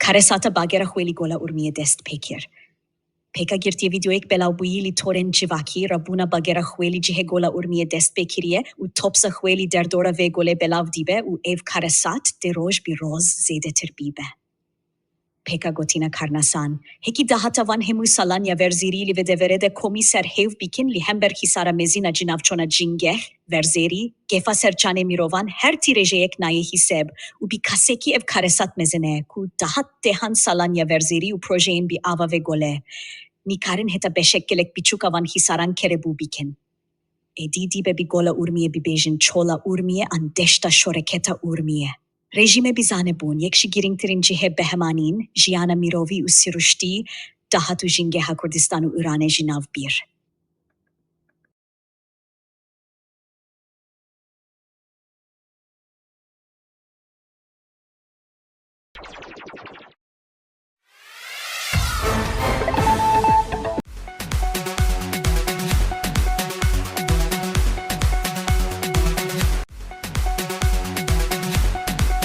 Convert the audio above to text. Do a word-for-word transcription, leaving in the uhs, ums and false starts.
Karesata bagera xwelî Gola Urmiyê dest pê kir. Pêka girtiye vîdeoyek belavbûyî li torên civakî re bûna bagera xwelî cihê Gola Urmiyê dest pê kiriye û topsa xwelî derdora vê golê belav dîbe û ev karesat dê roj bi roz zêdetir bîbe. Pêka gotina karnasan, hekî dahata van hemû salan ya verzêrî li vê deverê de komî ser hêv bikin li hember hîsara mezin a cinavçona cingeh, verzêrî, gefa ser canê mirovan her tîrêjeyek nayê hîseb û bi kasekî ev karesat mezin e ku dahat dehan salan ya verzêrî û projeyên bi ava vê gole nikarin heta beşek gelek biçûk a van hîsaran kerebû bikin. Êdî dîbe bi Gola Urmiyê bibêjin Çola Urmiyê an Deşta Şoreketa Urmiyê. Rejîmê bizanebûn yek ji girîngtirîn cihê behemanîn, jiyana mirovî û siruştî, dahat û jingeha Kurdistan û Îranê ji nav bir.